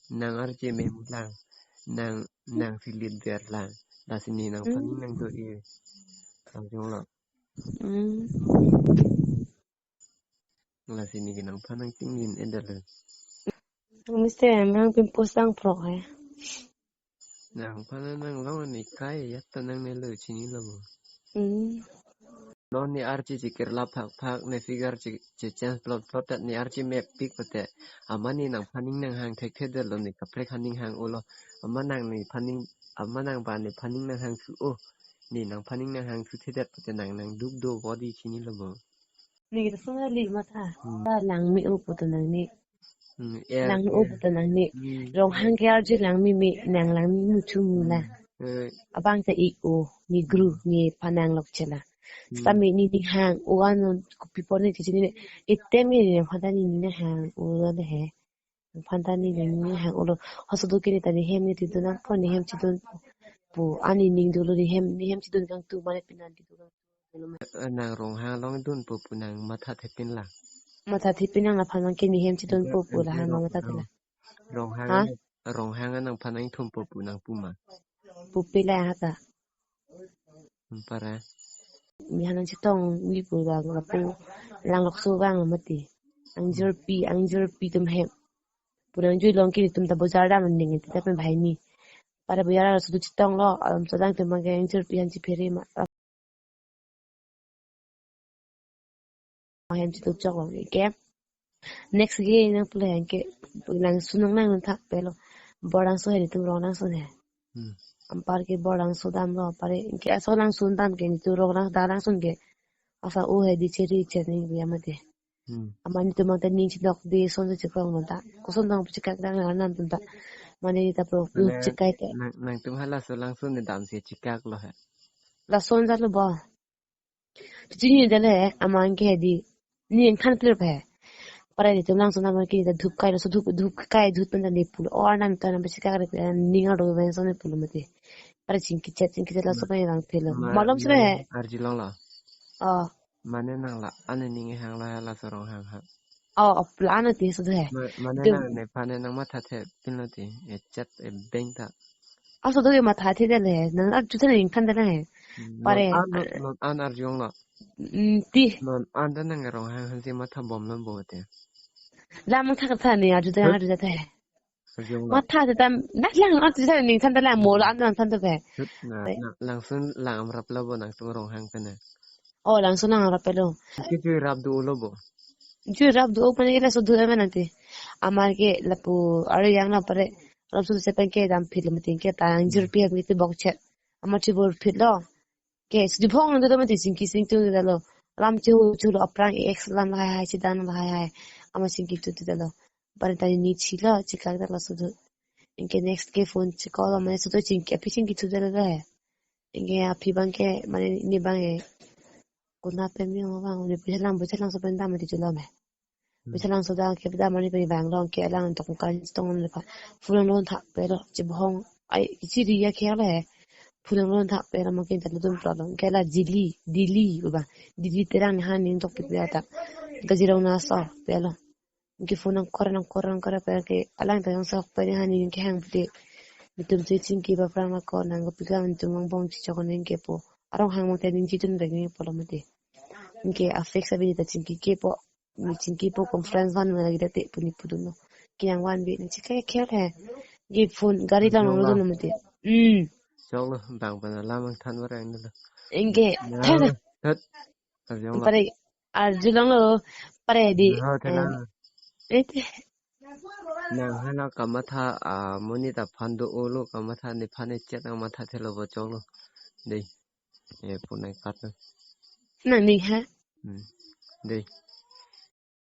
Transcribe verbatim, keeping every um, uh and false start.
Nang arje mem lang. Nang, nang silit der lang. Lasi ne nangphan Hmm. ning nang do-e. Arjulong. Hmm. Lasi ne ke nangphan nang ting din edal. Mister Emang pimpus tang prok hai. Nangphan nang long ani kai ya ta nang ne lo chinilo mo. Hmm. Non ne arje chikirlap phak phak ne figure chi, chi change plot plot ta ne arje mepik pute. Amat ne nangphan ning nanghang thekthe detlo ne kaprek aning hang-olo. Amat nang nephan ning, amat nang ba nephan ning nanghang thu-o. Ne nangphan ning nanghang thu thedet pute nang nang duk do body chinilo mo. Ne kita sung li matha. Hmm. Ta langme-o pu ta nang ne. Hmm, er, Langme-o er. pu ta nang ne. Hmm. Ronghang ke arje langme me, nang langme mu thu mu la. Hmm. Eh. Abang ta ik-o, ne gru, ne phanang lok chela. Hmm. Seta me ne ne hang-o ano kopi pon ne chichi ne. Item ne ne phanta ne ne hang-o la de he. Phanta ne ne ne hang-o lo. Hoso do ke ne ta ne hem ne ti do nang pon ne hem chidun pu. Ani ning dolo ne hem, ne hem chidun kangtu mane pinan ti do kangtu. Eh, nang Ronghang along dunpo pu nang matha thepin lang. Matha thepin lang, aphan nang ke ne hem chidunpo pu la hang nang matha thela. Ronghang Ha? an, Ronghang an nangphan nang thumpo pu nang pu ma. Pupe la ha ta. Hmm, para. Mi hanang chetong mi pu la lapu lang lok so bang mati. Angjor pi, angjor pi tum hem. Pu nang jui long ke ne tum ta bojar dam ning ti ta pen bhai ni. Para bojar dam so chetong lo, alam so dang tum bang ke angjor pi han chiphere ma. Hem chitu chok lo ke. Next ke nang pule ke nang sunang nang thak pelo. Borang so he tum rong nang sun he. Hmm. Anpar ke borang so dam lo pare ke aso nang sun dam ke ne tu rong nang da nang sun ke. Asa o he di cheri cheri ya mate. Hmm. Amat ne tum ta ning chidok di son se chikong lo ta. Koson dong chikak dang anam tum ta. Mane ta pro Mane chikai te. Nang, nang tum hala so lang sun ne dam se chikak lo he. La son ja lo bo. Chini dale amat ke di. Ni yang khan plir phe. Para ne tum lang so na ke ta dhup kai lo so dhup, dhup kai dhup pen ta ne pulo. Or nam ta nam chikak re ning aro ben so ne pulo mate. Para chingki chet, chingki chet la so pen lang phelo. Ma-, Malom sre ma-, he. Arjulong lo. Oh. Mane nang la, ani ning hang lo he la so Ronghang ha. Oh, plan ti so he. Ma-, mane Dum. nang nephan nang matha thepin lo ti, e chat e beng ta. Aso do ke matha the dale, nang arju thana ning khan dale he. Hmm, Pare. non an, non an arjulong lo. Mm, ti. Non an ta nang Ronghang han si matha bom lo bo te. La matha katha ne arju thana Huh? arju thana he. Arjulong lo. Matha te tam, na lang arju thana ning khan dale mo la an than to he. Hut na, Pare. na, langsun lang amrap lo bo nang tum Ronghang pen na. Oh, langsun lang amrap lo. Ke jui rap do lo bo. Jui rap do mane ke la so do mane nanti. Amat ke lapu are yang na pare. Rap so se pen ke dam phit lo mati ke ta angjor pi ha mati bok chet. Amat chibor phit lo. Ke sudi phong do mati singki sing tu da lo. Lam chu chu lo aphrang ex lam hai hai chidan hai hai. Amat singki tu tu da lo. Pare ta ni chi lo chikak da lo so do. Anke next ke phone chikol lo mane so do chingki api chingki tu da lo he. Anke api bang ke mane ne bang e. Kuna pen mi bang ne pisa lang pisa lang so pen dam mati chulo me. Hmm. Pisa lang so dam ke dam mane pen bang long ke lang tok kan tong le pha. Phone long thak pe lo chibong. Ai chiri ya ke le. Phone long thak pe lo ma ke ta lo dum problem. Ke la Delhi, Delhi ba. Delhi terang han ning tok pit ya ta. Kazirong na so pe lo. Anke phone nang kor nang kor nang kor pa ke alang ta yang sok pa ni hani ke hang pute. Netum si chingki ba prang la ko nang ko pika netum ang bong chi chok nang ke po. Arong hang mo te ning chi tun rek ni po lo mate. Anke afek sa bini ta chingki ke po. Ni chingki po conference van mo lagi date puni pudun lo. Ke yang van bi ni chika ke he. Ke phone gari lang lo dun lo mate. Hmm. Chok lo bang pa na lam ang than warang ni lo. Anke Na, thana. That. Arjulong lo. Pare arjulong lo, pare di. Ho, thela. Eh, eh, te. Nang hala kamatha, ah, monit aphan do-o lo kamatha nephan echet ang matha thelo bo chok lo. Dei. E, punai kat lo. Nang ni ha? Hmm. Dei.